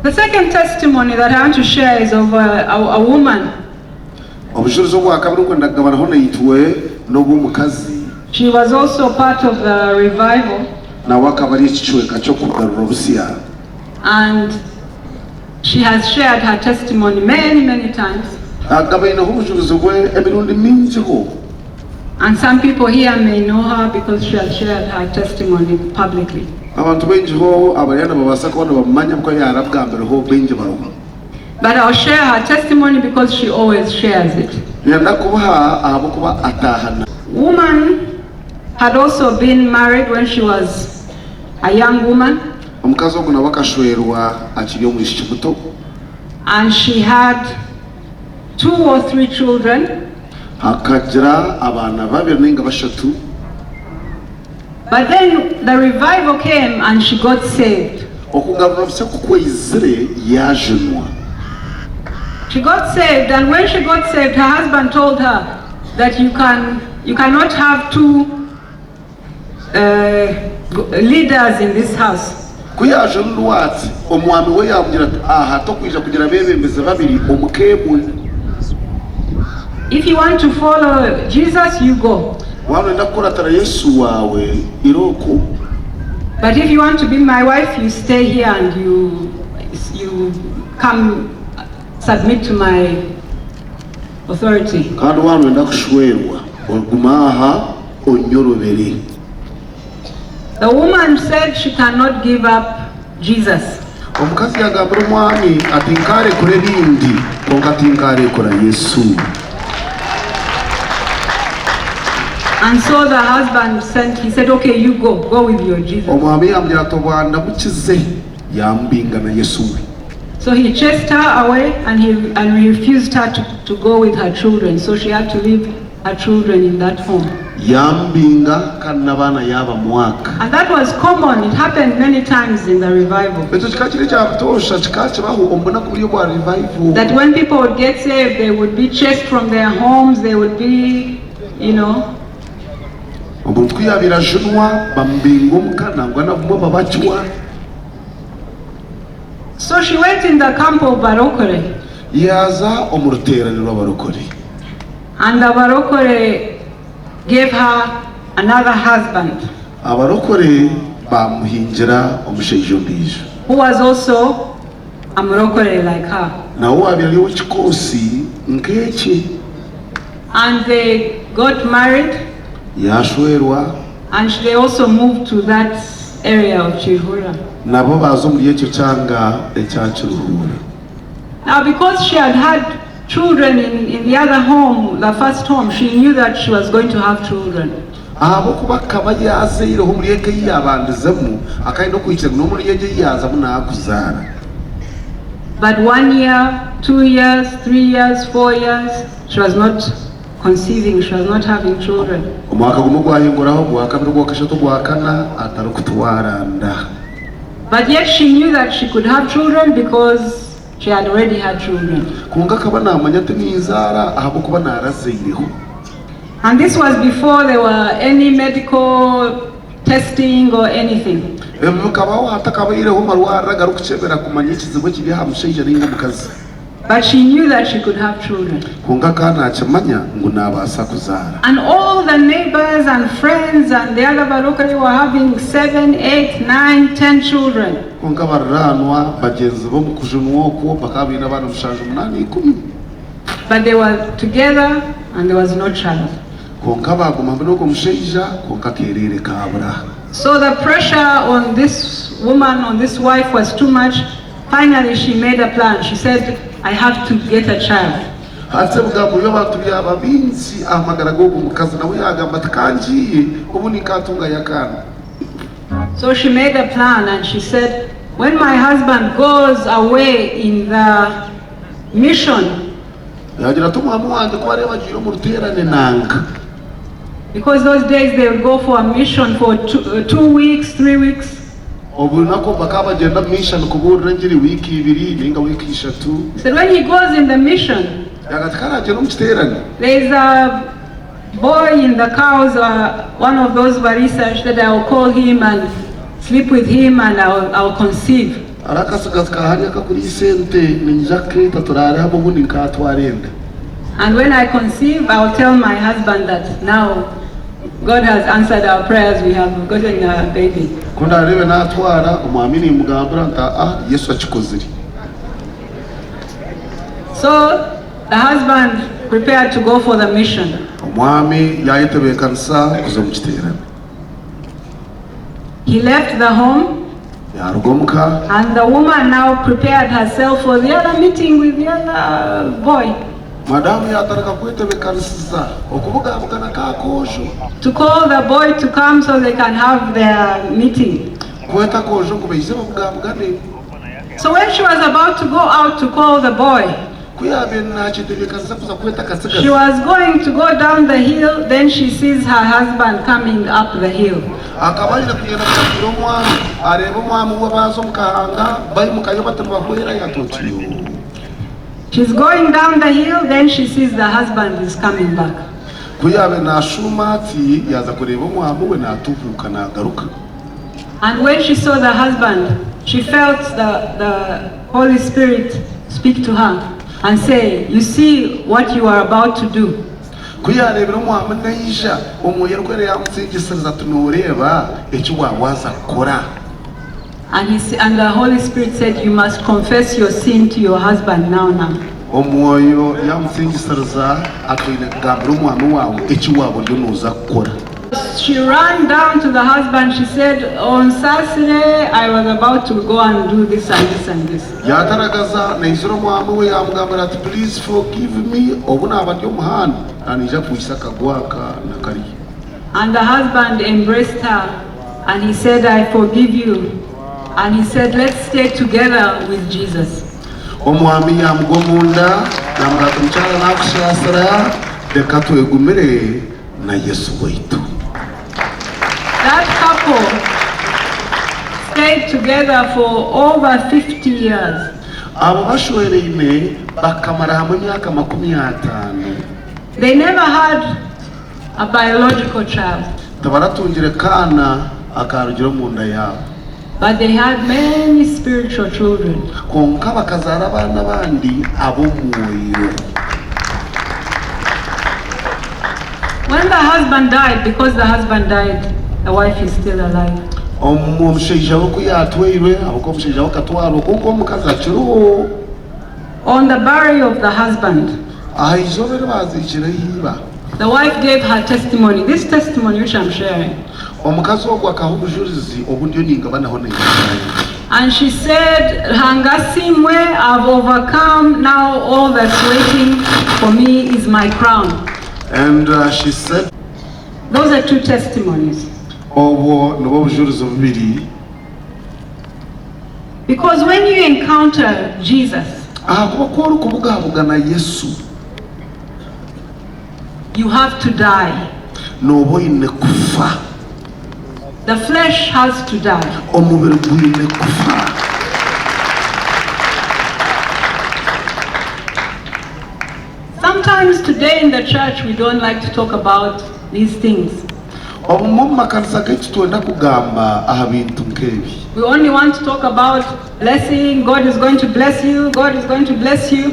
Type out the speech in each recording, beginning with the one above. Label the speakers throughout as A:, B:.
A: The second testimony that I want to share is of a, a, a woman.
B: Obujurizi obwakabiri obu ndikwenda kugabanaho naitwe n'obw'omukazi.
A: She was also part of the revival.
B: Nawe akaba ari ekicweka ky'okugarura obusya.
A: And she has shared her testimony many, many times.
B: Agabaineho obujurizi bwe emirundi mingiho.
A: And some people here may know her because she has shared her testimony publicly.
B: Abantu baingiho abariya nibabaasa kuba nibamumanya ahabw'okuba yaarabgambireho baingi bariho.
A: But I'll share her testimony because she always shares it.
B: Niinyenda kubuha ahabw'okuba ataaha na.
A: Woman had also been married when she was a young woman.
B: Omukazi ogu nawe akashwerwa akiri omwishiki muto.
A: And she had two or three children.
B: Akagira abaana babiri nainga bashatu.
A: But then the revival came and she got saved.
B: Okugarura busya ku kwaizire, yaajunwa.
A: She got saved and when she got saved her husband told her that you can you cannot have two uh, leaders in this house.
B: Ku yaajunirwe ati, omwami we yaamugira ati, Aha tokwija kugira abeebembezi babiri omu ka emwe.
A: If you want to follow Jesus, you go.
B: Waaba nooyenda kukuratira Yesu waawe, irooko.
A: But if you want to be my wife, you stay here and you, you come submit to my authority.
B: Kandi waaba nooyenda kushwerwa, ogume aha onyorobere.
A: The woman said she cannot give up Jesus.
B: Omukazi yaagambira omwami ati, Nkaarekura ebindi, kwonka tinkaarekura Yesu.
A: And so the husband sent, he said, okay, you go, go with your Jesus.
B: Omwami yaamugira ati, Obwandamukize, yaamubinga na Yesu we.
A: So he chased her away and he, and he refused her to, to go with her children. So she had to leave her children in that home.
B: Yaamubinga kandi n'abaana yaabamwaka.
A: And that was common, it happened many times in the revival.
B: Ekyo kikaba kiri ekya butoosha, kikaba kibaho omu bunaku buri obwa revival.
A: That when people would get saved, they would be chased from their homes, they would be, you know.
B: Omuntu ku yaabaire ajunwa, bamubinga omuka nangwa n'abamwe babacwa.
A: So she went in the camp of Barokore.
B: Yaaza omu ruteerane rw'abarokore.
A: And the Barokore gave her another husband.
B: Abarokore baamuhingira omushaija ondiijo.
A: Who was also a Murokore like her.
B: Nawe owaabaire ari ow'ekikoosi nk'ekye.
A: And they got married.
B: Yaashwerwa.
A: And they also moved to that area of Kiruhura.
B: Nabo baaza omuri ekyo kyanga ekya Kiruhura.
A: Now because she had had children in, in the other home, the first home, she knew that she was going to have children.
B: Ahabw'okuba akaba yaazaireho omuri eka ei yaabandizemu, akaba aine okwikiriza ngu n'omuri egyo ei yaazamu naakuzaara.
A: But one year, 2 years, 3 years, 4 years, she was not conceiving, she was not having children.
B: Omwaka gumwe gwahinguraho, ogwakabiri, ogwakashatu, ogwakana, atarikutwara nda.
A: But yet she knew that she could have children because she had already had children.
B: Kwonka akaba naamanya ati ninzaara ahabw'okuba naarazaireho.
A: And this was before there were any medical testing or anything.
B: Ebi bikabaho hatakabaireho marwariro agarikukyebera kumanya ekizibu ekiri aha mushaija nainga omukazi.
A: But she knew that she could have children.
B: Kwonka akaba naakimanya ngu naabaasa kuzaara.
A: And all the neighbors and friends and the other Barokore were having seven, eight, nine, ten children.
B: Kwonka abariraanwa bagyenzi be omu kujunwa okwo bakaba baine abaana mushanju, munaana, ikumi.
A: But they were together and there was no child.
B: Kwonka baaguma hamwe n'ogwo mushaija, kwonka akeereere kaabura.
A: So the pressure on this woman, on this wife was too much. Finally she made a plan. She said, I have to get a child.
B: Hati ebigambo by'abantu byaba bingi aha magara g'ogwo mukazi, nawe yaagamba ati, Ka ngiye, obundi nkaatungayo akaana.
A: So she made a plan and she said, When my husband goes away in the mission,
B: Yaagira ati, Omwami wangye ku areeba agiire omu ruteerane nanka.
A: Because those days they would go for a mission for 2 weeks, 3 weeks.
B: Obunaku obu bakaba bagyenda omu mishani kubuurira engiri wiiki ibiri nainga wiiki ishatu.
A: So when he goes in the mission,
B: Yaagira ati, Ku araagyenda omu kiteerane.
A: there is a boy in the cows, one of those Barisa, she said, I will call him and sleep with him and I will conceive.
B: Hariho akatsigazi ka hariya akakuriisa ente, niinyija kukeeta turaare hamwe obundi nkaatwara enda.
A: And when I conceive, I will tell my husband that now God has answered our prayers, we have gotten a baby.
B: Ku ndaareebe naatwara, omwami niimugambira nti, Aa, Yesu akikozire.
A: So the husband prepared to go for the mission.
B: Omwami yaayetebeekanisa kuza omu kiteerane.
A: He left the home.
B: Yaaruga omu ka.
A: And the woman now prepared herself for the other meeting with the other boy.
B: Madamu yaatandika kwetebekanisiza okubugabugana ka koojo.
A: To call the boy to come so they can have their meeting.
B: Kweta akoojo ngu baije babugabugane.
A: So when she was about to go out to call the boy.
B: Ku yaabaire naakyetebeekanisa kuza kweta akatsigazi.
A: She was going to go down the hill, then she sees her husband coming up the hill.
B: Akaba aine kugyenda kutakira omwami, areeba omwami we baaza omu kahanga, baimukayo bati nibahwera, yaata oti yoo.
A: She's going down the hill, then she sees the husband is coming back.
B: Ku yaabaire naashuuma ati, yaaza kureeba omwami we naatuuhuuka naagaruka.
A: And when she saw the husband, she felt the, the Holy Spirit speak to her and say, You see what you are about to do.
B: Ku yaareebire omwami naija, Omwoyo Arikwera yaamusingisiriza ati, Nooreeba eki waawaaza kukora?
A: And, he, and the Holy Spirit said, You must confess your sin to your husband now, now.
B: Omwoyo yaamusingisiriza ati, Oine kugambira omwami waawe eki waaba oriyo nooza kukora.
A: She ran down to the husband, she said, Onsaasire, I was about to go and do this and this and this.
B: Yaataragaza naizira omwami we yaamugambira ati, Please forgive me, obu naaba ndi omuhanda naija kwitsa akagwa aka na kariya.
A: And the husband embraced her and he said, I forgive you. And he said, Let's stay together with Jesus.
B: Omwami yaamugwa omunda yaamugira ati, Mukyara naakusaasira, reka twegumire na Yesu waitu.
A: That couple stayed together for over 50 years.
B: Abo bashweraine bakamara hamwe emyaka 50.
A: They never had a biological child.
B: Tibaratungire kaana akaarugire omu nda yaabo.
A: But they had many spiritual children.
B: Kwonka bakazaara abaana abandi ab'omwoyo.
A: When the husband died, because the husband died, the wife is still alive.
B: Omushaija we ku yaatwairwe, ahabw'okuba omushaija we akatwarwa, kwonka omukazi akiriho.
A: On the burial of the husband.
B: Aha izooba eri baaziikireho iba.
A: The wife gave her testimony, this testimony which I'm sharing.
B: Omukazi ogwo akaha obujurizi obu ndiyo ningabanaho naiwe.
A: And she said, Ruhanga asiimwe, I've overcome, now all that's waiting for me is my crown.
B: And she said.
A: Those are two testimonies.
B: Obwo nibwo bujurizi bubiri.
A: Because when you encounter Jesus.
B: Ahakuba ku orikubugabugana Yesu.
A: You have to die.
B: Nooba oine kufa.
A: The flesh has to die.
B: Omubiri gwine kufa.
A: Sometimes today in the church we don't like to talk about these things.
B: Obumwe omu makanisa gaitu titwenda kugamba aha bintu nk'ebi.
A: We only want to talk about blessing, God is going to bless you, God is going to bless you.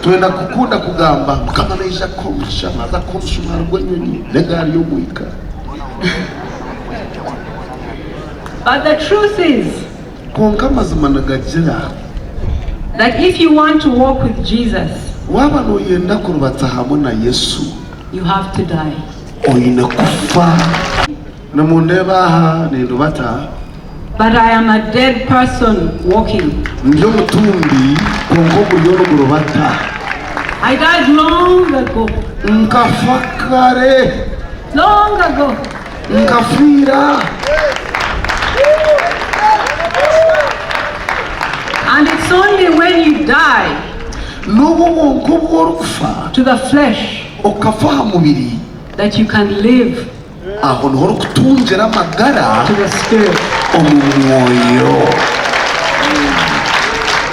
B: Twenda kukunda kugamba Mukama naija kukuha omugisha, naaza kukuha omushumaari gw'enyonyi n'egaari y'omwika.
A: But the truth is
B: Kwonka amazima nigagira.
A: That if you want to walk with Jesus.
B: Waaba nooyenda kurubatsa hamwe na Yesu.
A: You have to die.
B: Oine kufa. Nimundeeba aha nindubata.
A: But I am a dead person walking.
B: Ndi omutumbi kwonka oguriyo nigurubata.
A: I died long ago.
B: Nkafa kare.
A: Long ago.
B: Nkafa ira.
A: And it's only when you die.
B: N'obu bwonka obu orikufa.
A: To the flesh.
B: Okafa aha mubiri.
A: That you can live.
B: Aho niho orikutungira amagara
A: To the spirit.
B: omu mwoyo.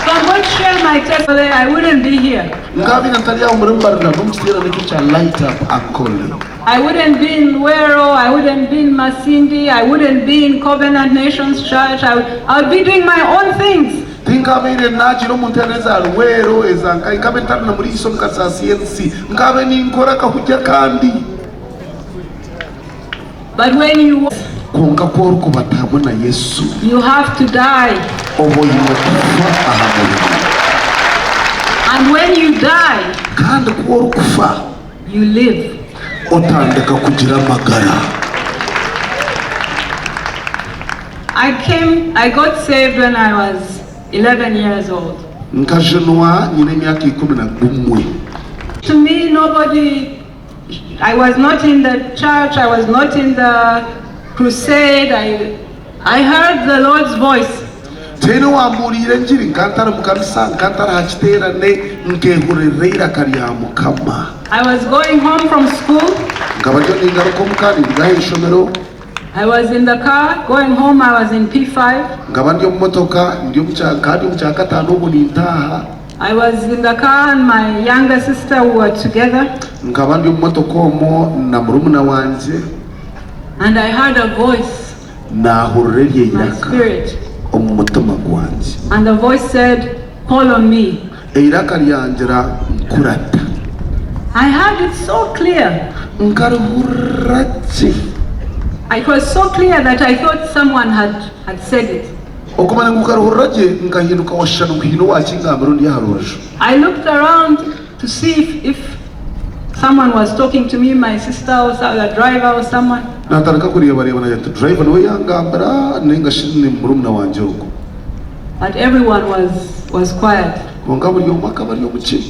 A: So I'm going to share my testimony, I wouldn't be here.
B: Nkabaire ntari aho muri Mbarara n'omu kiteerane ekyo kya Light Up Ankole.
A: I wouldn't be in Luwero, I wouldn't be in Masindi, I wouldn't be in Covenant Nations Church, I would, I would be doing my own things.
B: Tinkabaire naagira omu nteerane eza Luweero, eza nkahi, nkabaire ntari na muriisa omu kanisa ya CNC, nkabaire ninkora akahugya akandi.
A: But when you
B: Kwonka ku orikubata hamwe na Yesu,
A: you have to die.
B: oba oine kufa aha murimo.
A: And when you die,
B: Kandi ku orikufa,
A: you live.
B: otandika kugira amagara.
A: I came, I got saved when I was 11 years old.
B: Nkajunwa nyine emyaka 11.
A: To me, nobody, I was not in the church, I was not in the crusade, I, I heard the Lord's voice.
B: Tihaine owambuuriire engiri, nkaba ntari mu kanisa, nkaba ntari aha kiteerane, nkehurira eiraka rya Mukama.
A: I was going home from school.
B: Nkaba ndiyo ningaruka omuka ninduga aha ishomero.
A: I was in the car going home, I was in P5.
B: Nkaba ndi omu motoka, ndi omu kya, nkaba ndi omu kyakataano obwo nintaaha.
A: I was in the car and my younger sister we were together.
B: Nkaba ndi omu motoka omwo na murumuna wangye.
A: And I heard a voice.
B: Naahurira eryo
A: My
B: eiraka
A: spirit.
B: omu mutima gwangye.
A: And the voice said, Follow me.
B: Eiraka ryangira, Nkurata.
A: I heard it so clear.
B: Nkarihurira gye.
A: It was so clear that I thought someone had, had said it.
B: Okumanya ngu nkarihurira gye, nkahinduka washusha ngu haine owaakingambira ondi aha rubaju.
A: I looked around to see if, if someone was talking to me, my sister or some, the driver or someone.
B: Naatandika kureebareeba naagira nti, Driver niwe yangambira nainga shi ni murumuna wangye ogu?
A: But everyone was, was quiet.
B: Kwonka buri omwe akaba ari omukye.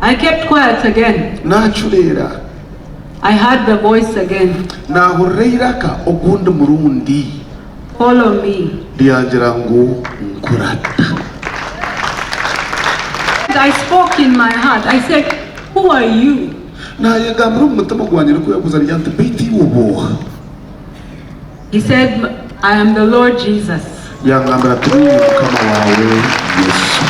A: I kept quiet again.
B: Naacureera.
A: I heard the voice again.
B: Naahurira eiraka ogundi murundi.
A: Follow me.
B: Ryangira ngu, Nkurata.
A: I spoke in my heart. I said, Who are you?
B: Naayegambira omu mutima gwangye ndikwebuuza ngira nti, Beitu iwe oba oha?
A: He said, I am the Lord Jesus.
B: Yangambira ati, Niinye Mukama waawe Yesu.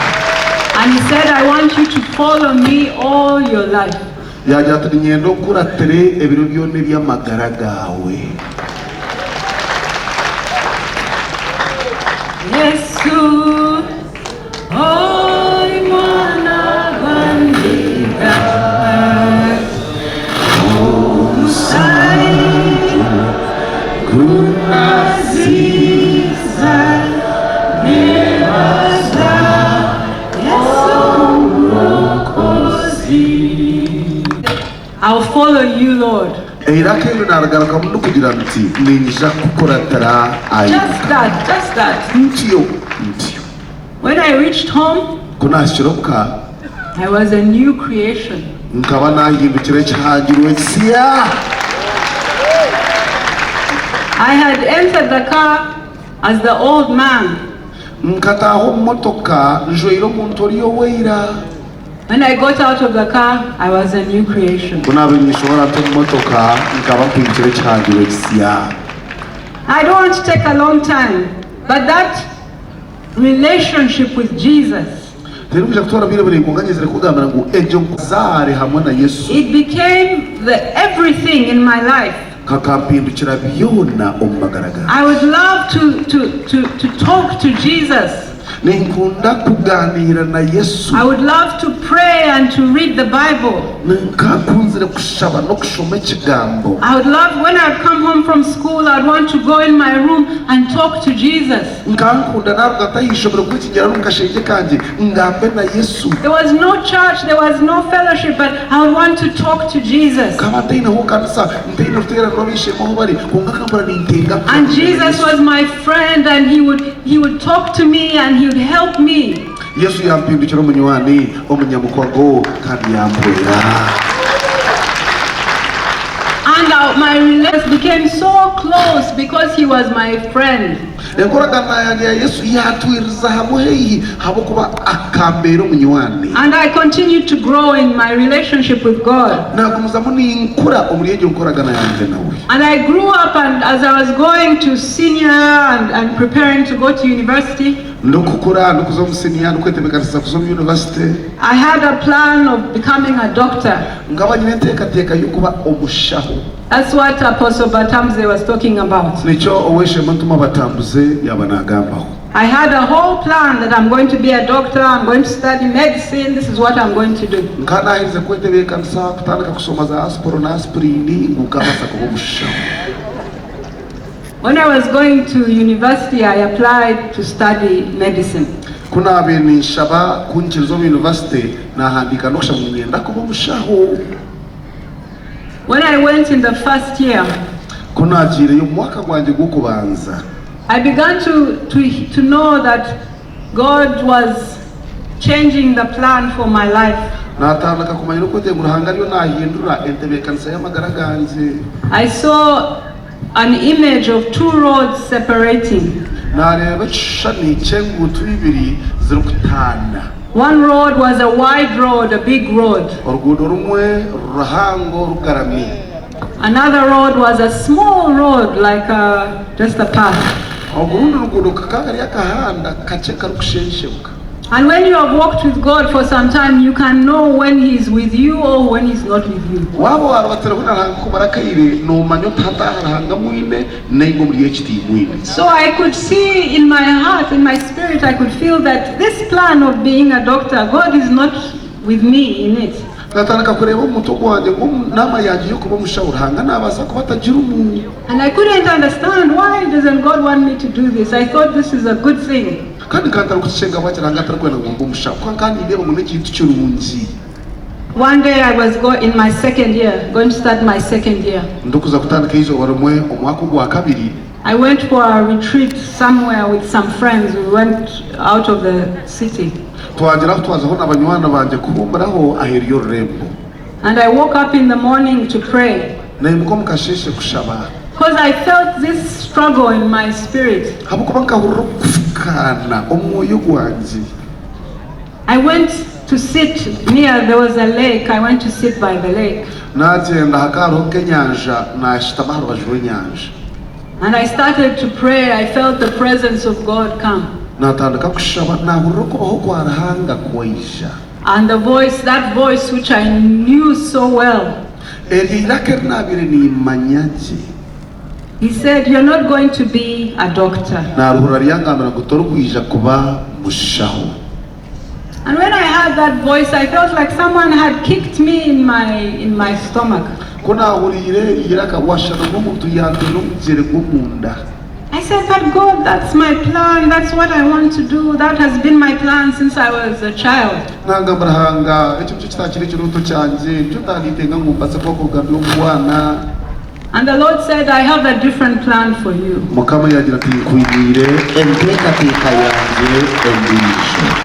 A: And he said, I want you to follow me all your life.
B: Yaagira ati, Niinyenda onkuratire ebiro byona eby'amagara gaawe.
A: Yesu, ori mwana gwa ndiga, omusaayi gunaziza, nebaza Yesu Omurokozi. I'll follow you, Lord.
B: Eiraka eryo naarigarukamu ndikugira nti, Niinyija kukukuratira, ai
A: Just
B: Mukama.
A: that, just that.
B: Ntyo, ntyo.
A: When I reached home,
B: Ku naahikire omuka,
A: I was a new creation.
B: nkaba naahindukire ekihangirwe ekisya.
A: I had entered the car as the old man.
B: Nkataaha omu motoka njwaire omuntu ori owaira.
A: When I got out of the car, I was a new creation.
B: Ku naabaire ninshohora nti omu motoka, nkaba mpindukire ekihangirwe ekisya.
A: I don't want to take a long time, but that relationship with Jesus,
B: Tirikwija kutwara bwire buraingwa kwonka nyenzire kukugambira ngu egyo nzaare hamwe na Yesu.
A: It became the everything in my life.
B: Kakampindukira byona omu magara gangye.
A: I would love to, to, to, to talk to Jesus.
B: Ninkunda kugaaniira na Yesu.
A: I would love to pray and to read the Bible.
B: Nkakunzire kushaba n'okushoma Ekigambo.
A: I would love, when I'd come home from school, I'd want to go in my room and talk to Jesus.
B: Nkankunda naaruga nta aha ishomero kwekinyira n'omu kashengye kangye ngambe na Yesu.
A: There was no church, there was no fellowship, but I would want to talk to Jesus.
B: Nkaba ntaineho kanisa, ntaine ruteeraniro ab'eishe-emwe ahu bari, kwonka nkahurira nintenga
A: And
B: kugaaniira na
A: Jesus
B: Yesu.
A: was my friend, and he would, he would talk to me and he would help me.
B: Yesu yampindukira omunywani, omunyamukwago kandi yampwera.
A: And my relationship became so close because he was my friend.
B: Enkoragana yangye ya Yesu yaatwiriza hamwe haihi ahabw'okuba akambeera omunywani.
A: And I continued to grow in my relationship with God.
B: Naagumizamu ninkura omuri egyo nkoragana yangye nawe.
A: And I grew up, and as I was going to senior and preparing to go to university,
B: Ndikukura, ndikuza omu siniya, ndikwetebeekanisiza kuza omu yunivasite.
A: I had a plan of becoming a doctor.
B: Nkaba nyine enteekateeka y'okuba omushaho.
A: That's what Apostle Batambuze was talking about.
B: Nikyo Ow'eishe-emwe Ntumwa Batambuze yaaba naagambaho.
A: I had a whole plan that I'm going to be a doctor, I'm going to study medicine, this is what I'm going to do.
B: Nkaba naaherize kwetebeekanisa kutandika kushoma za aspro na aspirin ngu nkaabaasa kuba omushaho.
A: When I was going to university, I applied to study medicine.
B: Ku naabaire ninshaba kunyikiriza omu yunivasite, naahandiika n'okushaba ngu niinyenda kuba omushaho.
A: When I went in the first year,
B: Ku naagiireyo omu mwaka gwangye gw'okubanza,
A: I began to know that God was changing the plan for my life.
B: Naatandika kumanya n'okwetenga ngu Ruhanga ariyo naahindura entebeekanisa y'amagara gangye.
A: I saw an image of two roads separating.
B: Naareeba ekishushani ky'enguuto ibiri zirikutaana.
A: One road was a wide road, a big road.
B: Oruguudo rumwe ruhango rugarami.
A: Another road was a small road, like a, just a path.
B: Orundi ruguudo kakaba kari akahanda kakye karikushenshebuka.
A: And when you have walked with God for some time, you can know when He's with you or when He's not with you.
B: Waaba waarubatireho na Ruhanga kumara akaire, noomanya oti hati aha Ruhanga mwine nainga omuri eki tiimwine.
A: So I could see in my heart, in my spirit, I could feel that this plan of being a doctor, God is not with me in it.
B: Natandika kureeba omu mutwe gwangye ngu omu naama yangye y'okuba omushaho, Ruhanga naabaasa kuba atagirimu.
A: And I couldn't understand why doesn't God want me to do this? I thought this is a good thing.
B: Kandi nkaba ntarikukikyenga ahabwaki Ruhanga atarikwenda ngu mbe omushaho. Kwonka nkaba nindeeba ngu n'ekintu kirungi.
A: One day I was go in my second year, going to start my second year.
B: Ndikuza kutandika eizooba rimwe omwaka ogwa kabiri.
A: I went for a retreat somewhere with some friends, we went out of the city.
B: Twagira ahu twazaho na banywani bangye kuhuumuraho aheeru y'orurembo.
A: And I woke up in the morning to pray.
B: Naimuka omu kasheeshe kushaba.
A: Because I felt this struggle in my spirit.
B: Ahabw'okuba nkahurira okufukaana omu mwoyo gwangye.
A: I went to sit near, there was a lake, I went to sit by the lake.
B: Naagyenda hakaba hariho nk'enyanja, naashutama aha rubaju rw'enyanja.
A: And I started to pray, I felt the presence of God come.
B: Naatandika kushaba, naahurira okubaho kwa Ruhanga kwaija.
A: And the voice, that voice which I knew so well.
B: Eryo eiraka eri naabaire nimmanya gye.
A: He said, You're not going to be a doctor.
B: Naaruhurira ryangambira ngu, Torikwija kuba mushaho.
A: And when I heard that voice, I felt like someone had kicked me in my, in my stomach.
B: Ku naahuriire eryo iraka, waashusha ngu omuntu yanteera omugyere gw'omunda.
A: I said, But God, that's my plan, that's what I want to do, that has been my plan since I was a child.
B: Nangamba, Ruhanga, ekyo nikyo kitaakire ekirooto kyangye, nikyo ntaaniitenga ngu mbaase kuba kuruga ndi omu bwana.
A: And the Lord said, I have a different plan for you.
B: Mukama yaagira ati, Nkwiniire enteekateeka yangye endiijo.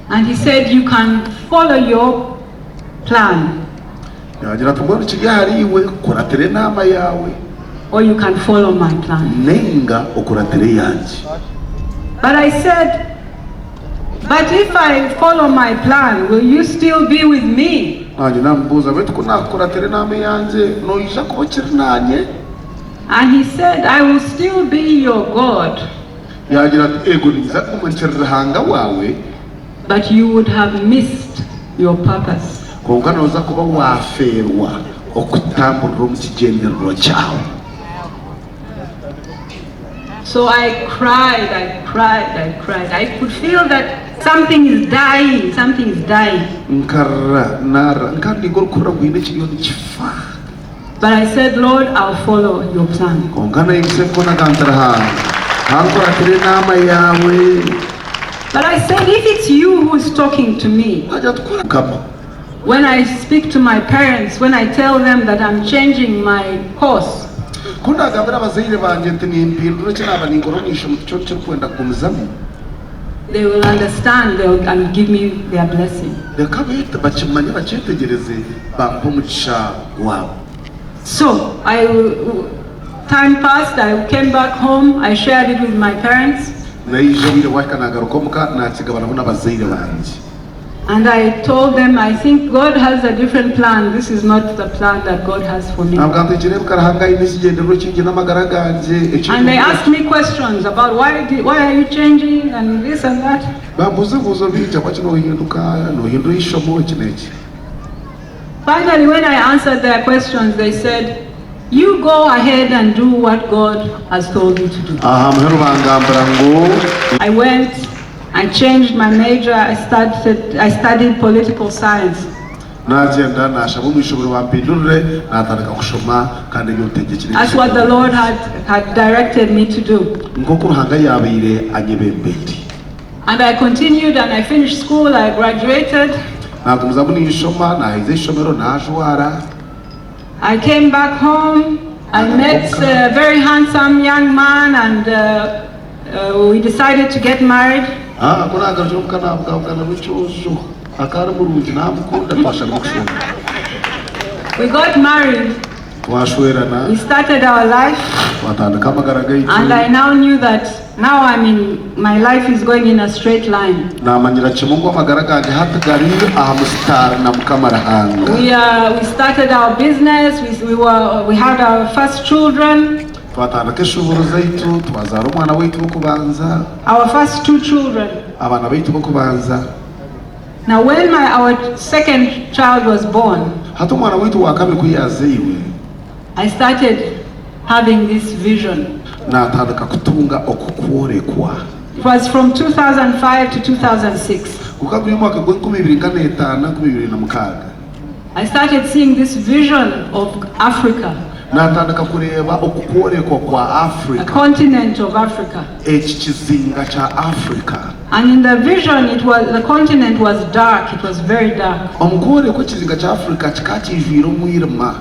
A: And he said, You can follow your plan.
B: Yaagira ati, Mbwenu kiri ahariiwe kukuratira enaama yaawe.
A: Or you can follow my plan.
B: Nainga okuratira eyangye.
A: But I said, But if I follow my plan, will you still be with me?
B: Naanye naamubuuza, Beitu ku naakukuratira enaama eyangye, noija kuba okiri naanye?
A: And he said, I will still be your God.
B: Yaagira ati, Eego, niinyija kuguma nkiri Ruhanga waawe.
A: But you would have missed your purpose.
B: Kwonka nooza kuba waafeerwa okutamburira omu kigyendererwa kyawe.
A: So I cried, I cried, I cried. I could feel that something is dying, something is dying.
B: Nkarira, naarira, nkaba ndi nk'orikuhurira ngu haine ekiriyo nikifa.
A: But I said, Lord, I'll follow your plan.
B: Kwonka naimutsya emikono nagamba nti, Ruhanga, ka nkuratire enaama yaawe.
A: But I said, if it's you who's talking to me,
B: Naagira nti, Ku Mukama.
A: When I speak to my parents, when I tell them that I'm changing my course.
B: Ku ndaagambira abazaire bangye nti nimpindura eki naaba ninkora omu ishomo tikyo nkirikwenda kugumizamu.
A: They will understand they will, and give me their blessing.
B: Reka bakimanye bakyetegyereze bampe omugisha gwabo.
A: So I, time passed, I came back home, I shared it with my parents,
B: Naija obwire bwahika nagaruka omuka nakigabanaho n'abazaire bangye.
A: and I told them, I think God has a different plan. This is not the plan that God has for me.
B: Nabagambira nti nikireebeka Ruhanga aine ekigyendererwa ekindi n'amagara gangye eki
A: And they asked me questions about why are you changing and this and that.
B: Bambuuza ebibuuzo bingi ahabwaki nohinduka, nohindura eishomo eki n'eki.
A: Finally, when I answered their questions, they said, You go ahead and do what God has told you to do.
B: Aha muheru bangambira ngu.
A: I went and changed my major. I started, I studied political science.
B: Nagyenda nashaba omu ishomero bampindurire, natandika kushoma kandi eby'obutegyeki
A: That's what the Lord had directed me to do.
B: Nk'oku Ruhanga yaabaire anyebembeire.
A: And I continued and I finished school, I graduated.
B: Naagumizamu ninshoma, naaheza eishomero, naajwara.
A: I came back home, I met a very handsome young man and we decided to get married.
B: Ah, ku naagarukire omuka naabugabugana n'ekyojo. Akaba ari murungi, naamukunda twashanga kushwerana.
A: We got married.
B: Twashwerana.
A: We started our life.
B: Twatandika amagara gaitu.
A: And I now knew that now I'm in, my life is going in a straight line.
B: Naamanyira kimwe ngu amagara gangye hati gari aha musitaari na Mukama Ruhanga.
A: We, we started our business, we, were, we had our first children.
B: Twatandika eshuburo zaitu, twazaara omwana waitu w'okubanza.
A: Our first two children.
B: Abaana baitu b'okubanza.
A: Now when my, our second child was born,
B: Hati omwana waitu wa kabiri ku yaazairwe,
A: I started having this vision.
B: Naatandika kutunga oku kworekwa.
A: It was from 2005 to 2006.
B: Gukaba guri omwaka gw'enkumi ibiri nka n'etaano enkumi ibiri na mukaaga.
A: I started seeing this vision of Africa.
B: Naatandika kureeba oku kworekwa kwa Africa.
A: The continent of Africa.
B: Eki kizinga kya Africa.
A: And in the vision it was the continent was dark, it was very dark.
B: Omu kworekwa ekizinga kya Africa kikaba kiijwire omwirima.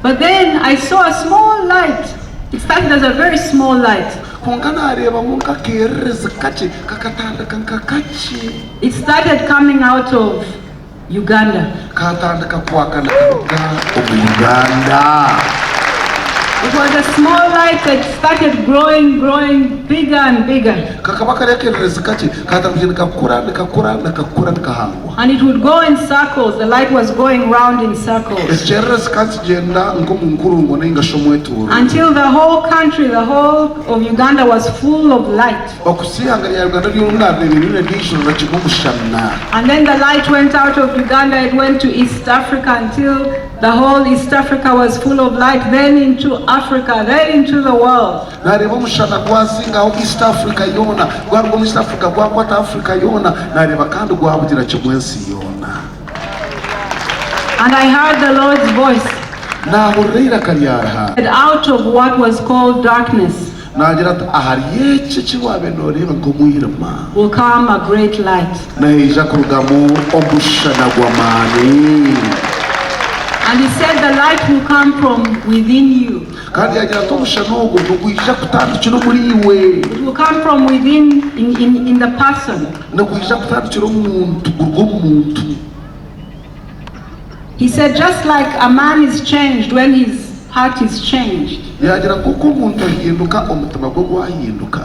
A: But then I saw a small light. It started as a very small light.
B: Kwonka naareebamu nk'akeererezi kakye kakatandika nka kakye.
A: It started coming out of Uganda.
B: Kaatandika kwaka nikaruga omu Uganda.
A: It was a small light that started growing, growing bigger and bigger.
B: Kakaba kari akeererezi kakye kaatandika kugyenda nikakura, nikakura, nikakura nikahangwa.
A: And it would go in circles, the light was going round in circles.
B: Ekyererezi kikaba nikigyenda nk'omu nkurungo nainga shi omwetoorooro.
A: Until the whole country, the whole of Uganda was full of light.
B: Okuhitsya eihanga rya Uganda ryona ribaire riijurira kimwe omushana.
A: And then the light went out of Uganda, it went to East Africa until the whole East Africa was full of light, then into Africa, then into the world.
B: Naareeba omushana gwazingaho East Africa yoona, gwaruga omu East Africa gwakwata Africa yoona, naareeba kandi gwabugira kimwe ensi yoona.
A: And I heard the Lord's voice.
B: Naahurira eiraka rya Ruhanga.
A: Out of what was called darkness.
B: Naagira ati, Ahari eki eki waabaire nooreeba nk'omwirima.
A: Will come a great light.
B: Nihaija kurugamu omushana gw'amaani.
A: And he said the light will come from within you.
B: Kandi yaagira ati, Omushana ogwo nigwija kutandikira omuriiwe.
A: It will come from within in, in, in the person.
B: Nigwija kutandikira omu muntu, guruge omu muntu.
A: He said just like a man is changed when his heart is changed.
B: Yaagira nk'oku omuntu ahinduka omutima gwe gwahinduka.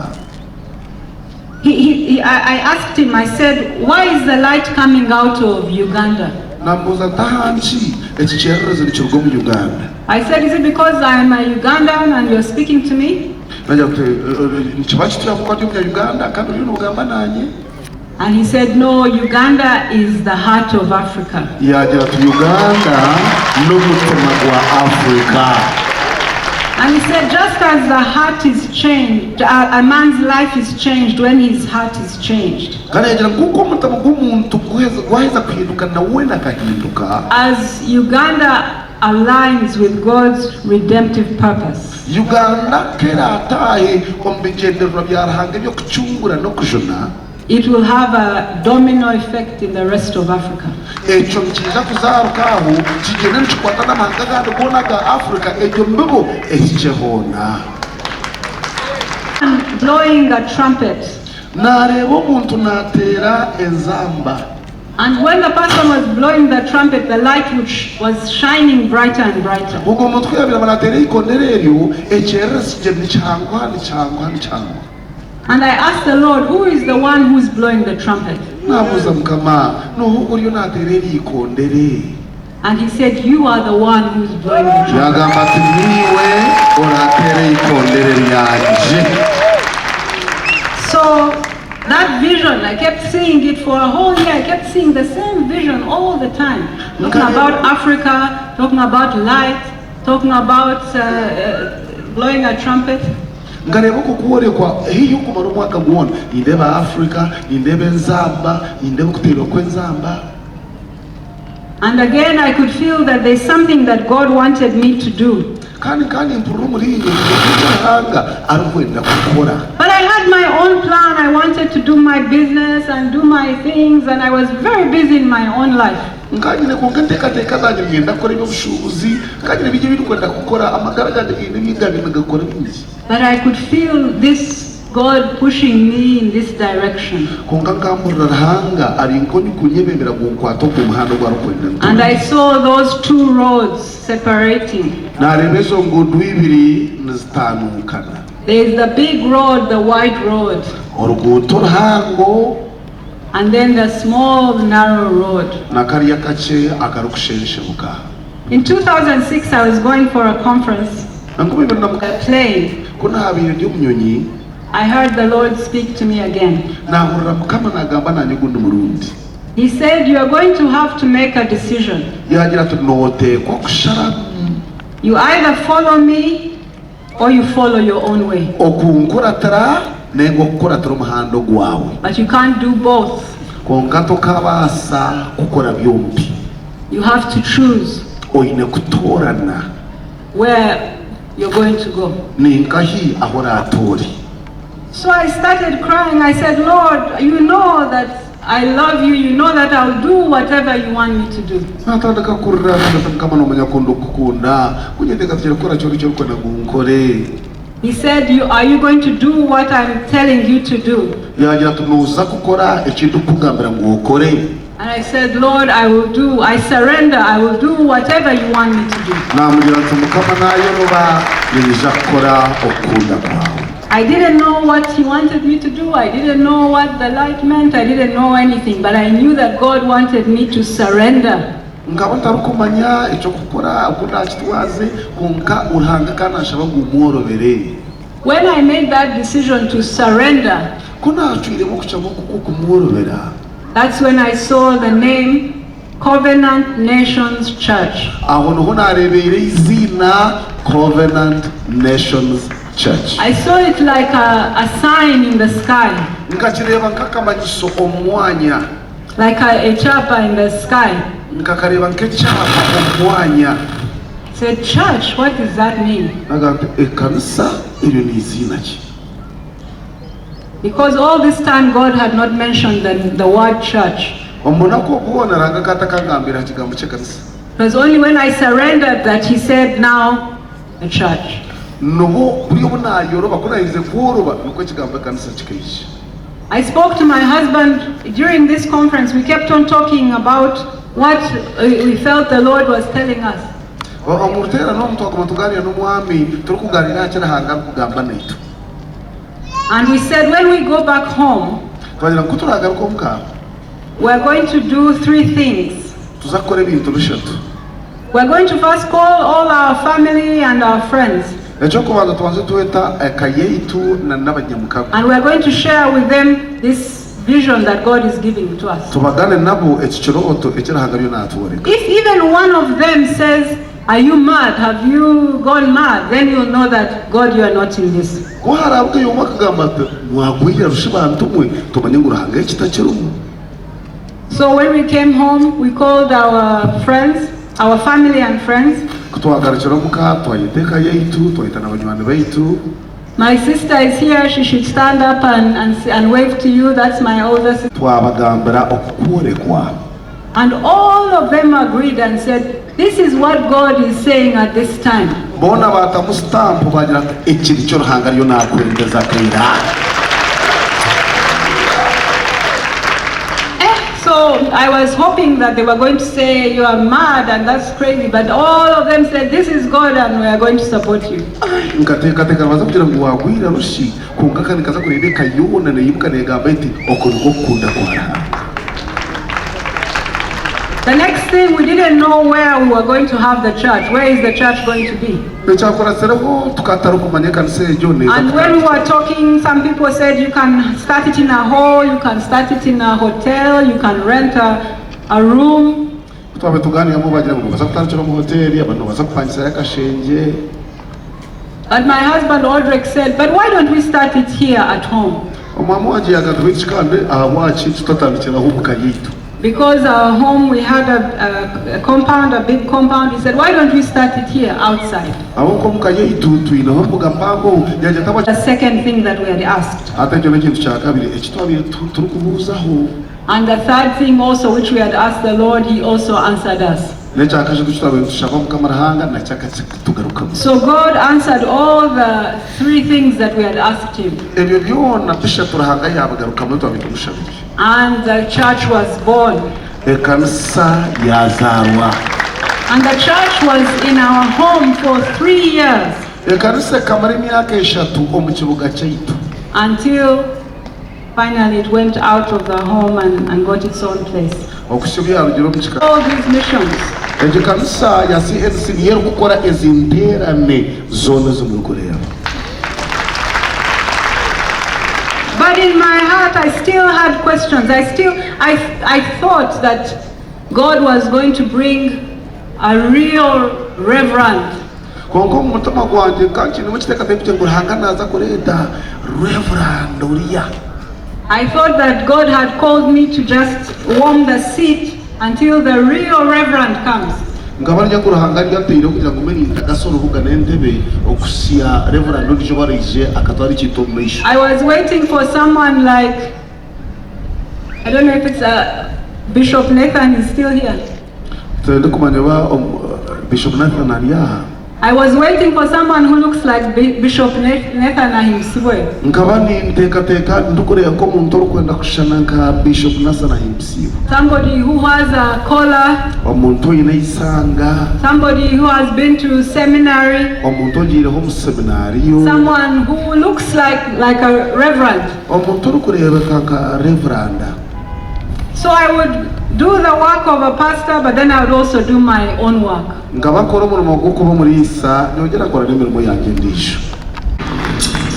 A: He, he, he, I, I asked him, I said, why is the light coming out of Uganda?
B: Namubuuza nti ahanki eki kyererezi nikiruga omu Uganda?
A: I said, is it because I am a Ugandan and you're speaking to me?
B: Nagira nti nikiba kityo ahabw'okuba ndi omunya Uganda kandi oriyo nogamba naanye?
A: And he said, no, Uganda is the heart of Africa.
B: Yaagira ati, Uganda n'omutima gwa Africa.
A: And he said, just as the heart is changed, a, a man's life is changed when his heart is changed.
B: Kandi yaagira nk'oku omutima gw'omuntu gwaheza kuhinduka na weena akahinduka.
A: As Uganda aligns with God's redemptive purpose.
B: Uganda ku eraataahe omu bigyendererwa bya Ruhanga eby'okucungura n'okujuna.
A: It will have a domino effect in the rest of Africa.
B: Ekyo nikiija kuzaaruka aho kigyende nikikwata n'amahanga agandi goona aga Africa, egyo mibibo ehikye hoona.
A: Blowing a trumpet.
B: Naareeba omuntu naateera enzamba.
A: And when the person was blowing the trumpet, the light which was shining brighter and brighter.
B: Ogwo muntu ku yaabaire aba naateera eikondere eryo, ekyererezi kigyenda nikihanguha, nikihanguha, nikihanguha.
A: And I asked the Lord, Who is the one who is blowing the trumpet?
B: Naabuuza Mukama, N'oha ogwo oriyo naateera eri ikondere?
A: And he said, You are the one who is blowing the trumpet.
B: Yaagamba ati, Niiwe oraateere eikondere ryangye.
A: So that vision, I kept seeing it for a whole year. I kept seeing the same vision all the time. Talking about Africa, talking about light, talking about blowing a trumpet.
B: Nkareeba okwo kworekwa haihi okumara omwaka gwona. Nindeeba Africa, nindeeba enzamba, nindeeba okuteerwa kw'enzamba.
A: And again I could feel that there's something that God wanted me to do.
B: Kandi nkaba nimpurira omuriinye ngu haine eki Ruhanga arikwenda kukora.
A: But I had my own plan, I wanted to do my business and do my things and I was very busy in my own life.
B: Nkaba nyine kwonka enteekateeka zangye niinyenda kukora eby'obushuubuzi, nkaba nyine bingi ebi ndikwenda kukora, amagara gangye gaine ebi ngabaire ningakora bingi.
A: But I could feel this God pushing me in this direction.
B: Kwonka nkampurira Ruhanga ari nk'orikunyebembera ngu nkwate ogwo muhanda ogu arikwenda ngu
A: And I
B: ntuure.
A: saw those two roads separating.
B: Naareeba ezo nguudo ibiri nizitaanuukana.
A: There is the big road, the wide road.
B: Oruguuto oruhango.
A: And then the small narrow road.
B: Na kariya akakye akarikushenshebwa.
A: In 2006 I was going for a conference.
B: 2006
A: plane.
B: Ku naabaire ndi omu nyonyi.
A: I heard the Lord speak to me again.
B: Naahurira Mukama naagamba naanye ogundi murundi.
A: He said, You are going to have to make a decision.
B: Yaagira ati, Nooteekwa kusharamu.
A: You either follow me or you follow your own way.
B: Okunkuratira nainga okukuratira omuhanda ogwawe.
A: But you can't do both.
B: Kwonka tokabaasa kukora byombi.
A: You have to choose.
B: Oine kutoorana.
A: Where you're going to go.
B: Ni nkahi ahu oraatoore?
A: So I started crying, I said, Lord, you know that I love you, you know that I'll do whatever you want me to do.
B: Naatandika kurira, naagira nti, Mukama, noomanya ku ndikukukunda, ku nyeteekateekire kukora kyona eki orikwenda ngu nkore.
A: He said, you, Are you going to do what I'm telling you to do?
B: Yaagira ati, Nooza kukora eki ndikukugambira ngu okore?
A: And I said, Lord, I will do, I surrender, I will do whatever you want me to do.
B: Naamugira nti, Mukama, naayoroba, niinyija kukora okukunda kwawe.
A: I didn't know what he wanted me to do, I didn't know what the light meant, I didn't know anything, but I knew that God wanted me to surrender.
B: Nkaba ntarikumanya eky'okukora, oku ndaakitwaze, kwonka Ruhanga akaba naanshaba ngu mmworobere.
A: When I made that decision to surrender.
B: Ku naacwiremu okucwamu oku kw'okumworobera.
A: That's when I saw the name Covenant Nations Church.
B: Aho niho naareebeire eiziina Covenant Nations Church.
A: I saw it like a, a sign in the sky.
B: Nkakireeba nk'akamanyiso omu mwanya.
A: Like a, a chapa in the sky.
B: Nkakareeba nk'ekyapa omu mwanya.
A: Said, Church, what does that mean?
B: Nagamba nti, Ekanisa, eryo n'eiziina ki?
A: Because all this time God had not mentioned the, the word church.
B: Omu bunaku obu bwona Ruhanga akaba atakangambire aha kigambo ky'ekanisa.
A: It was only when I surrendered that he said now the church.
B: Nibwo buri obu naayoroba, ku naaherize kworoba nikwo ekigambo ekanisa kikaija.
A: I spoke to my husband during this conference, we kept on talking about what we felt the Lord was telling us.
B: Omu ruteerane omu twaguma tugaaniira n'omwami turikugaaniira aha ki Ruhanga arikugamba naitwe.
A: And we said when we go back home,
B: Twagira ngu ku turaagaruke omuka,
A: we are going to do three things.
B: Tuza kukora ebintu bishatu.
A: We are going to first call all our family and our friends.
B: Eky'okubanza tubanze tweta eka yaitu na n'abanyamukago.
A: And we are going to share with them this vision that God is giving to us.
B: Tubagane nabo eki kirooto eki Ruhanga ariyo naatworeka.
A: If even one of them says, Are you mad? Have you gone mad? Then you'll know that God you are not in this.
B: Ku haraabugeyo omwe akagamba ati, Mwagwire rushi bantu mwe, tumanye ngu Ruhanga eki takirimu.
A: So when we came home, we called our friends, our family and friends.
B: Ku twagarukire omuka, twayeta eka yaitu, twayeta na banywani baitu.
A: My sister is here, she should stand up and, and, and wave to you, that's my older sister.
B: Twabagambira oku kworekwa.
A: And all of them agreed and said, This is what God is saying at this time.
B: Boona baatamu sitampu baagira ati, Eki nikyo Ruhanga ariyo naakwendeza akaire aka.
A: Eh, so So I was hoping that they were going to say, You are mad and that's crazy. But all of them said, This is God and we are going to support you.
B: Nkateekateeka nibaza kugira ngu waagwire rushi, kwonka kandi nkaza kureeba eka yoona neeyimuka neegamba eti, Okwo nikwo kukunda kwa Ruhanga.
A: The next thing, we didn't know where we were going to have the church. Where is the church going to be?
B: Ekyakuratsireho tukatarikumanya ekanisa egyo neeza
A: And when we
B: kutandikira.
A: were talking, some people said you can start it in a hall, you can start it in a hotel, you can rent a room.
B: Ku twabaire tugaaniira abamwe baagira ngu nibaza kutandikira omu hoteeri, abandi nibaza kupangisayo akashengye.
A: But my husband Odrek said, But why don't we start it here at home?
B: Omwami wangye yaagamba ati, Beitu kandi ahabwaki tutatandikiraho omu ka yaitu?
A: Because our home, we had a compound, a big compound. He said, Why don't we start it here outside?
B: Ahabw'okuba omu ka yaitu twineho embuga mpango. Yaagira ati, Ahabwaki?
A: The second thing that we had asked.
B: Hati ekyo n'ekintu kya kabiri eki twabaire turikubuuzaho.
A: And the third thing also which we had asked the Lord, he also answered us.
B: N'ekya kashatu eki twabaire nitushaba Mukama Ruhanga nakyo akakitugarukamu.
A: So God answered all the three things that we had asked him.
B: Ebyo byona bishatu Ruhanga yaabigarukamu ebi twabaire tumushabire.
A: And the church was born.
B: Ekanisa yaazaarwa.
A: And the church was in our home for 3 years.
B: Ekanisa ekamara emyaka eshatu omu kibuga kyaitu.
A: Until finally it went out of the home and got its own place.
B: Okuhitsya obu yaarugire omu kikaari.
A: All these missions.
B: Egyo kanisa ya CNC niyo erikukora ezi nteerane zoona ezi murikureeba.
A: But in my heart I still had questions. I still, I thought that God was going to bring a real reverend.
B: Kwonka omu mutima gwangye nkaba nkiinemu ekiteekateeko kye ngu Ruhanga naaza kureeta Reverand oriya.
A: I thought that God had called me to just warm the seat until the real reverend comes.
B: Nkaba ndya ngu Ruhanga ari antaireho kugira ngu mbe nintagasa orubuga n'entebe okuhitsya Reverand ondiijo obu araije akatwara ekintu omu maisho.
A: I was waiting for someone like, I don't know if it's a Bishop Nathan is still here.
B: Tindikumanya oba Bishop Nathan ari aha.
A: I was waiting for someone who looks like Bishop Nathan Ahimbisibwe.
B: Nkaba ninteekateeka ndikureeba nk'omuntu orikwenda kushushana nka Bishop Nathan Ahimbisibwe.
A: Somebody who has a collar.
B: Omuntu oine eisanga.
A: Somebody who has been to seminary.
B: Omuntu ogiireho omu seminaariyo.
A: Someone who looks like a reverend.
B: Omuntu orikureebeka nka reveranda.
A: So I would do the work of a pastor, but then I would also do my own work.
B: Nkaba nkora omurimo gw'okuba omuriisa, nyongyera nkora n'emirimo yangye endiijo.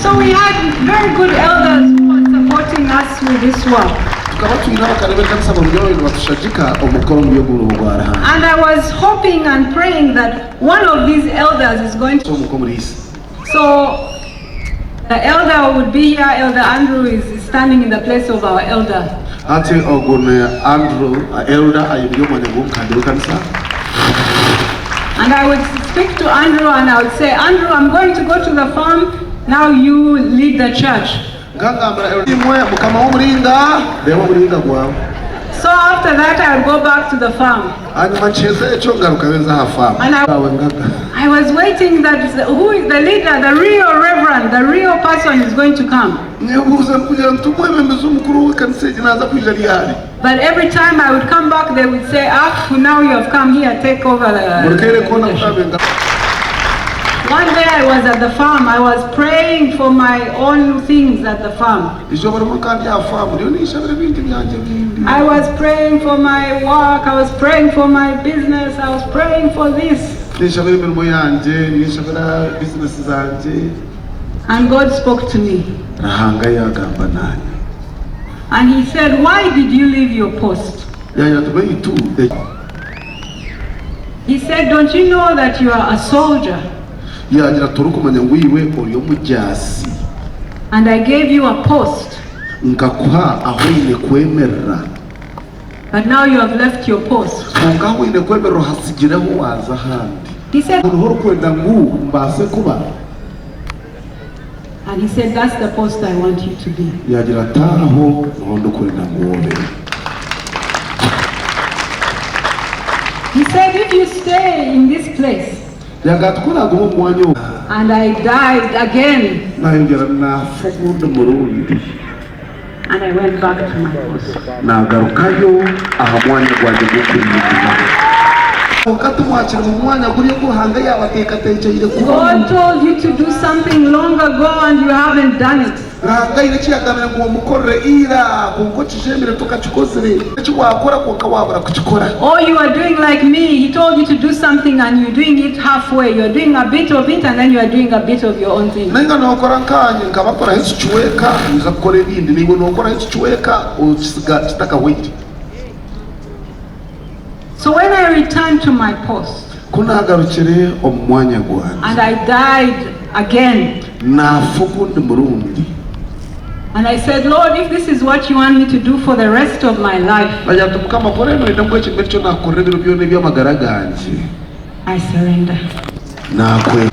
A: So we had very good elders who were supporting us with this work.
B: Tukaba twine abakare b'ekanisa barungi ababaire nibatushagika omu kukora omuri ogu murimo gwa Ruhanga.
A: And I was hoping and praying that one of these elders is going to.
B: Omu k'omuriisa.
A: So the elder would be here, Elder Andrew is standing in the place of our elder.
B: Hati ogwo ni Andrew, Elder ayemereire omu mwanya gw'omukande w'ekanisa.
A: And I would speak to Andrew and I would say, Andrew, I'm going to go to the farm, now you lead the church.
B: Nkangambira Elder, Imwe mukama w'omuringa, reeba omuringa gwawe.
A: So after that I would go back to the farm.
B: Hanyuma nkiheza ekyo ngarukayo nza aha faamu.
A: And I was waiting that who is the leader, the real reverend, the real person is going to come.
B: Nyebuuza ndikugira nti omwebembezi omukuru w'ekanisa egi naaza kwija ryari?
A: But every time I would come back they would say, ah, now you have come here, take over the
B: Buri kaire koona
A: leadership.
B: ku naabaire nga.
A: One day I was at the farm, I was praying for my own things at the farm.
B: Eizooba rimwe nkaba ndi aha faamu ndiyo ninshabira ebintu byangye ebindi.
A: I was praying for my work, I was praying for my business, I was praying for this.
B: Ninshabira emirimo yangye, ninshabira bizinesi zangye.
A: And God spoke to me.
B: Ruhanga yaagamba naanye.
A: And he said, why did you leave your post?
B: Yaagira ati, Beitu.
A: He said, don't you know that you are a soldier?
B: Yaagira ati, Torikumanya ngu iwe ori omujaasi?
A: And I gave you a post.
B: Nkakuha ahu oine kwemerera.
A: But now you have left your post.
B: Kwonka ahu oine kwemerera ohatsigireho waaza ahandi.
A: He said.
B: Niho orikwenda ngu mbaase kuba?
A: And he said, that's the post I want you to be.
B: Yaagira ati, Aho niho ndikwenda ngu obe.
A: He said, if you stay in this place.
B: Yaagira ati, Ku oraagume omu mwanya ogu.
A: And I died again.
B: Naayongyera naafa ogundi murundi.
A: And I went back to my post.
B: Naagarukayo aha mwanya gwangye gw'okurindira. Kwonka timwakiri mu mwanya guri ogu Ruhanga yaabateekateekyeire kubamu.
A: God told you to do something long ago and you haven't done it.
B: Ruhanga aine eki yagambire ngu omukorere ira, kwonka okijemire tokakikozire. Eki waakora kwonka waabura kukikora.
A: Or you are doing like me, he told you to do something and you're doing it halfway, you are doing a bit of it and then you are doing a bit of your own thing.
B: Nainga nookora nkaanye, nkabakoraho ekicweka, noija kukora ebindi. Naiwe nookoraho ekicweka okisiga kitakahweire.
A: So when I returned to my post.
B: Ku naagarukire omu mwanya gwangye.
A: And I died again.
B: Naafa ogundi murundi.
A: And I said, Lord, if this is what you want me to do for the rest of my life.
B: Naagira nti, Mukama, ku oraabe nooyenda ngu eki mbe nikyo naakukorera ebiro byona eby'amagara gangye.
A: I surrender.
B: Naakwe.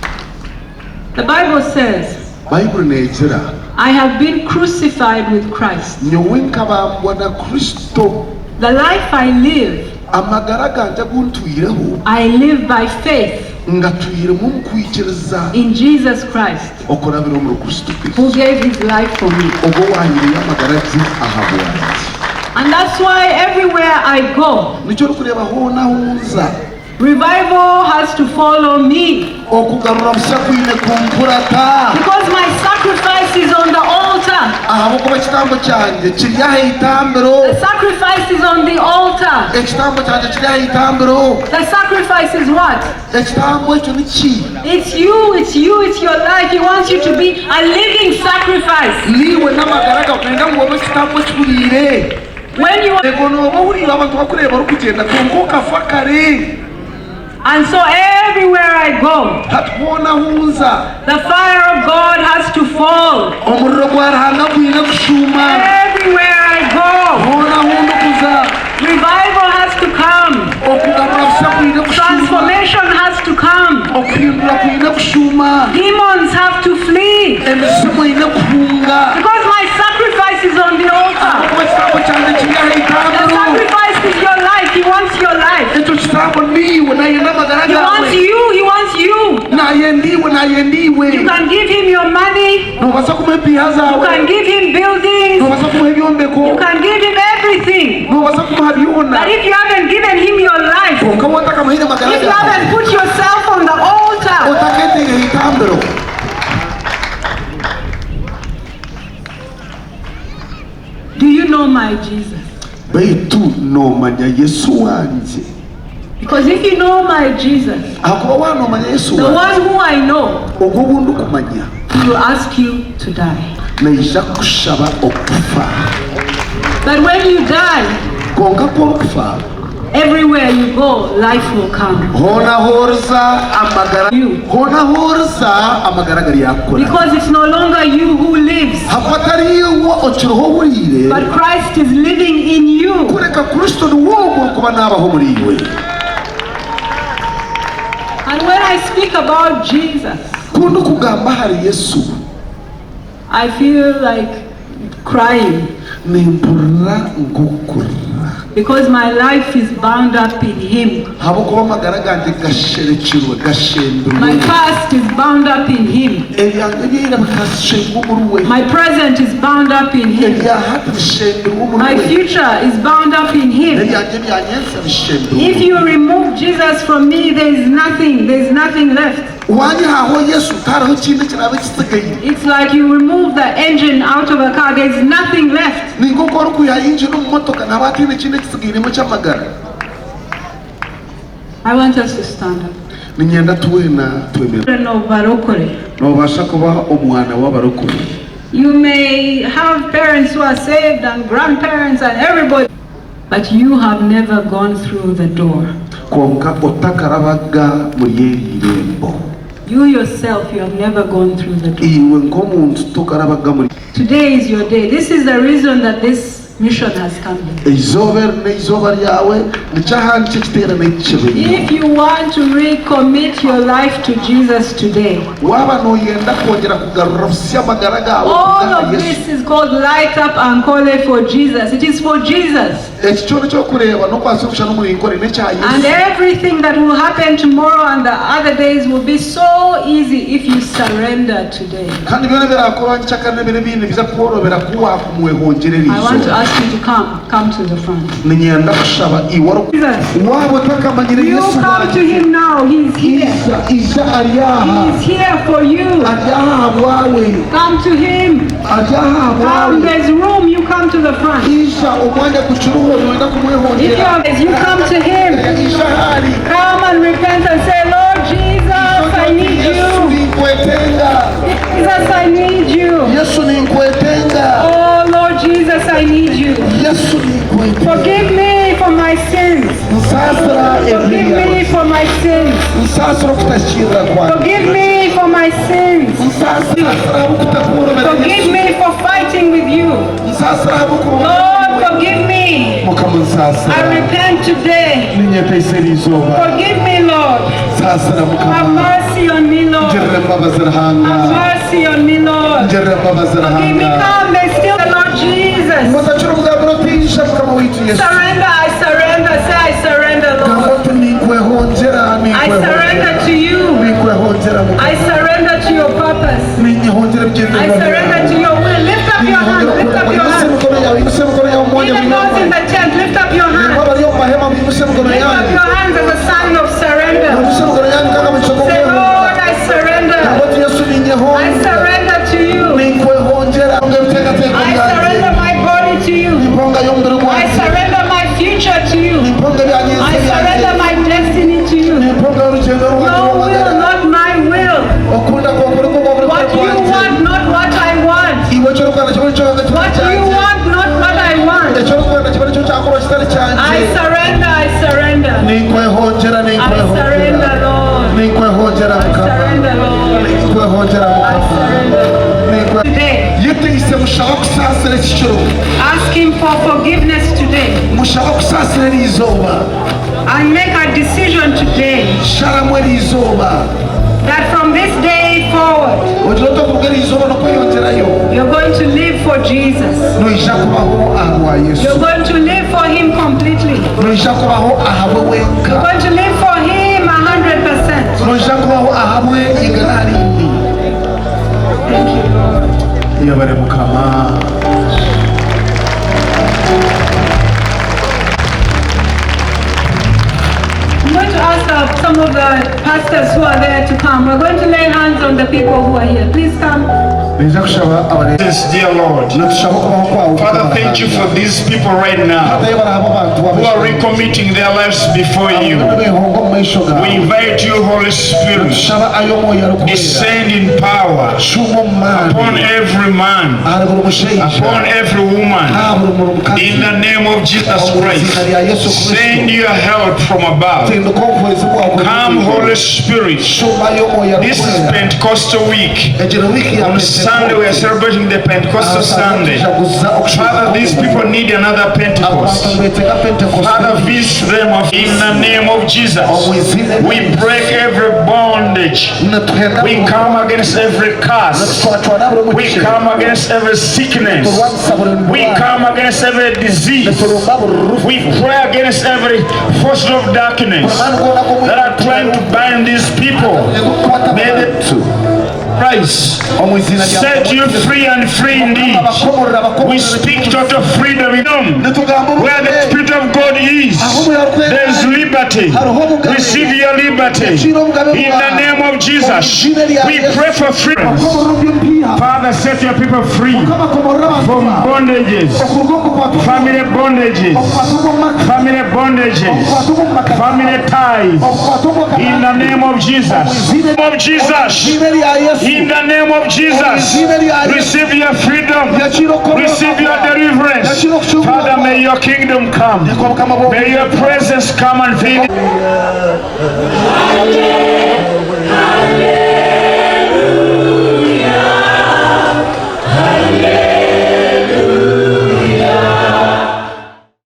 A: The Bible says.
B: Baiburi neegira.
A: I have been crucified with Christ.
B: Nyowe nkabambwa na Kristo.
A: The life I live.
B: Amagara gangye agu ntwireho.
A: I live by faith.
B: Ngatwiremu omu kwikiriza.
A: In Jesus Christ.
B: Okurabira omuri Kristo.
A: Who gave his life for me.
B: Ogwo owahaireyo amagara gye ahabwangye.
A: And that's why everywhere I go.
B: Nikyo orikureeba hoona ahu nza.
A: Revival has to follow me.
B: Okugarura busya kwine kunkurata.
A: Because my sacrifice is on the altar.
B: Ahabw'okuba ekitambo kyangye kiri aha itambiro.
A: The sacrifice is on the altar.
B: Ekitambo kyangye kiri aha itambiro.
A: The sacrifice is what?
B: Ekitambo ekyo niki?
A: It's you, it's you, it's your life. He wants you to be a living sacrifice.
B: Niiwe n'amagara gawe. Nayenda ngu obe ekitambo ekihuriire.
A: When you
B: Eego nooba ohuriire abantu bakureeba orikugyenda kwonka okafa kare.
A: And so everywhere I go.
B: Hati hoona ahu nza.
A: The fire of God has to fall.
B: Omuriro gwa Ruhanga gwine kushuuma.
A: Everywhere I go.
B: Hoona ahu ndikuza.
A: Revival has to come.
B: Okugarura busya kwine kushuuma.
A: Transformation has to come.
B: Okuhindura kwine kushuuma.
A: Demons have to flee.
B: Emizimu eine kuhunga.
A: Because my sacrifice is on the altar.
B: Ahabw'okuba ekitambo kyangye kiri aha
A: The
B: itambiro.
A: sacrifice is your life. He wants your life.
B: Ekyo kitambo niiwe, nayenda amagara
A: He wants
B: gaawe.
A: you. He wants you.
B: Nayenda iwe, nayenda iwe.
A: You can give him your money.
B: Noobaasa kumuha empiiha
A: You
B: zaawe.
A: can give him buildings.
B: Noobaasa kumuha ebyombeko.
A: You can give him everything.
B: Noobaasa kumuha byona.
A: But if you haven't given him your life,
B: Kwonka waaba otakamuhaire magara
A: if you
B: gaawe,
A: haven't put yourself on the altar,
B: otakeeteire aha itambiro.
A: Do you know my Jesus?
B: Beitu noomanya Yesu wangye?
A: Because if you know my Jesus,
B: Ahakuba waaba noomanya Yesu
A: the
B: wangye,
A: one who I know,
B: ogwo ou ndikumanya,
A: he will ask you to die.
B: Naija kukushaba okufa.
A: But when you die,
B: Kwonka ku orikufa,
A: everywhere you go, life will come.
B: Hoona ahu oriza amagara
A: You.
B: Hoona ahu oriza amagara garyakukurata.
A: Because it's no longer you who lives.
B: Ahakuba tari iwe okiriho ohuriire.
A: But Christ is living in you.
B: Kureka Kristo niwe ogwo orikuba naabaho omuri iwe.
A: And when I speak about Jesus.
B: Ku ndikugamba ahari Yesu.
A: I feel like crying.
B: Nimpurira nk'okurira.
A: Because my life is bound up in him.
B: Ahabw'okuba amagara gangye gasherekirwe, gashembirwe.
A: My past is bound up in him.
B: Ebyangye ebya ira bikashembwa omuri we.
A: My present is bound up in him.
B: Ebya hati bishembirwe omuri
A: My
B: we.
A: future is bound up in him.
B: N'ebyangye ebya nyentsya bishembirwe.
A: If you remove Jesus from me, there is nothing, there is nothing left.
B: Wanyihaho Yesu, tihariho ekindi ekiraabe kitsigaire.
A: It's like you remove the engine out of a car, there is nothing left.
B: Ni nk'oku orikwiha yingini omu motoka nihaba hataine ekindi ekitsigairemu eky'amagara.
A: I want us to stand up.
B: Niinyenda twena twemerere.
A: Children of Barokore.
B: Noobaasa kuba omwana w'abarokore.
A: You may have parents who are saved and grandparents and everybody, but you have never gone through the door.
B: Kwonka otakarabaga muri eri irembo.
A: You yourself, you have never gone through the door.
B: Iwe nk'omuntu tokarabaga muri.
A: Today is your day. This is the reason that this mission has come here.
B: Eizooba eri n'eizooba ryawe, nikyo aha nikyo ekiteerane eki kibaireho.
A: If you want to recommit your life to Jesus today.
B: Waaba nooyenda kwongyera kugarura busya amagara gaawe
A: All
B: kugaha
A: of
B: Yesu.
A: this is called Light Up Ankole for Jesus. It is for Jesus.
B: Eki kyona eki orikureeba n'okwatsa omushana omuri Ankole n'ekya
A: And
B: Yesu.
A: everything that will happen tomorrow and the other days will be so easy if you surrender today.
B: Kandi byona ebiraakorwa nyekyakare n'ebiro ebindi nibiza kukworobera ku waakumwehongyera
A: I want to
B: eriizooba.
A: ask you to come, come to the front.
B: Niinyenda kushaba iwe ori.
A: Jesus.
B: Waaba otakamanyire
A: You
B: Yesu
A: come to
B: wangye,
A: him now. He's here.
B: ija, ija ari aha.
A: He's here for you.
B: Ari aha ahabwawe.
A: Come to him.
B: Ari aha
A: Come,
B: ahabwawe.
A: there's room. You come to the front.
B: Ija omwanya gukiriho nooyenda
A: If
B: kumwehongyera.
A: you are, you come to him.
B: Ija ahari.
A: Come and repent and say, Lord Jesus, I need
B: Yesu
A: you.
B: ninkwetenga.
A: Jesus, I need you.
B: Yesu ninkwetenga.
A: Oh, Lord Jesus, I need you.
B: Yesu ninkwetenga.
A: Forgive me for my sins.
B: Nsaasira ebibi
A: Forgive me
B: byange.
A: for my sins.
B: Nsaasira okutahikiirira kwange.
A: Forgive me for my sins.
B: Nsaasira ahabw'okutakworobera
A: Forgive
B: Yesu.
A: me for fighting with you.
B: Nsaasira ahabw'okuba
A: Lord, forgive me.
B: Mukama
A: I
B: nsaasira.
A: repent today.
B: Ninyeteisa eri izooba.
A: Forgive me, Lord.
B: Nsaasira
A: Have
B: Mukama.
A: mercy on me, Lord.
B: Ngirira embabazi Ruhanga.
A: Have mercy on me, Lord.
B: Ngirira embabazi
A: Forgive me.
B: Ruhanga.
A: Come, there's still the Lord Jesus.
B: Mutakira okugambira oti ija Mukama waitu Yesu.
A: Surrender, I surrender. Say, I surrender,
B: Gamba
A: Lord.
B: oti ninkwehongyera,
A: I
B: ninkwehongyera.
A: surrender to you.
B: Ninkwehongyera
A: I
B: Mukama.
A: surrender to your purpose.
B: Ninyehongyera
A: I
B: ebigyendererwa
A: surrender to
B: byawe.
A: your will. Lift up your hand. Lift up your
B: Mwimuse
A: hand.
B: emikono yawe, mwimuse emikono yawe omu mwanya
A: Even those in
B: mwine.
A: the tent, lift up your
B: Nimwe
A: hand.
B: abari omu mahema mwimuse emikono
A: Lift up
B: yanyu.
A: your hands as a sign of surrender.
B: Mwimuse emikono yanyu nk'akamanyiso
A: Say,
B: k'okwehonga.
A: Lord, I surrender.
B: Gamba oti Yesu
A: I
B: ninyehongyera.
A: surrender to you.
B: Ninkwehongyera ebiteekateeko
A: I
B: byangye.
A: surrender my body to you.
B: Nimponga y'omubiri
A: I
B: gwangye.
A: surrender my future to you.
B: Nimponga ebyanyensi
A: I surrender
B: byangye.
A: my destiny to you.
B: Nimponga orugyendo rwange
A: Your will,
B: rw'amagara.
A: not my will.
B: Okunda kwawe kuri kwo kuri
A: What you
B: kwange.
A: want, not what I want.
B: Iwe eki orikwenda kibe nikyo kitari
A: What you
B: kyangye.
A: want, not what I want.
B: Eki orikwenda kibe nikyo kyakorwa kitari
A: I
B: kyangye.
A: surrender, I surrender.
B: Ninkwehongyera,
A: I
B: ninkwehongyera.
A: surrender, Lord.
B: Ninkwehongyera
A: I
B: Mukama.
A: surrender, Lord.
B: Ninkwehongyera
A: I
B: Mukama.
A: surrender, Lord.
B: Ninkwe-
A: Today,
B: Yeteise mushabe okusaasira eki kiro.
A: ask Him for forgiveness today
B: Mushabe okusaasira eri izooba.
A: and make a decision today
B: Sharamu eri izooba.
A: that from this day forward,
B: Ogire oti okuruga eri izooba n'okweyongyerayo.
A: you're going to live for Jesus.
B: Noija kubaho ahabwa Yesu.
A: You're going to live for Him completely.
B: Noija kubaho ahabwe wenka.
A: You're going to live for Him 100%.
B: Noija kubaho ahabwe igana ahari indi.
A: Thank you, Lord.
B: Yebare Mukama.
A: I'm going to ask some of the pastors who are there to come. We're going to lay hands on the people who are here. Please come.
B: Ninza kushaba abare.
C: Yes, dear Lord.
B: Nitushaba okubaho kwawe.
C: Father, thank you for these people right now
B: Tata yebare abo bantu
C: who are recommitting their lives before you.
B: Abehonga omu maisho
C: We
B: gawe.
C: invite you, Holy Spirit,
B: Nitushaba ayi Omwoyo Arikwera.
C: descend in power
B: Shuuma omu
C: upon
B: maani.
C: every man,
B: Ahari buri mushaija.
C: upon every woman.
B: Aha buri mukazi.
C: In the name of Jesus
B: Omu
C: Christ,
B: iziina rya Yesu Kristo.
C: send your help from above.
B: Tindika obuhwezi bwawe.
C: Come, Holy Spirit.
B: Shuuma ayi Omwoyo
C: This is
B: Arikwera.
C: Pentecostal week.
B: Egi ni wiiki ya
C: On Sunday, we are celebrating the Pentecostal Sunday. Father, these people need another Pentecost. Father, visit them in the name of Jesus. We break every bondage. We come against every curse. We come against every sickness. We come against every disease. We pray against every force of darkness that are trying to bind these people. May the Christ set you free and free indeed. We speak total freedom in them. Where the Spirit of God is, there is liberty. Receive your liberty. In the name of Jesus, we pray for freedom. Father, set your people free from bondages, family bondages, family bondages, family ties. In the name of Jesus. Of Jesus. In the name of Jesus, receive your freedom, receive your deliverance. Father, may your kingdom come. May your presence come and fill.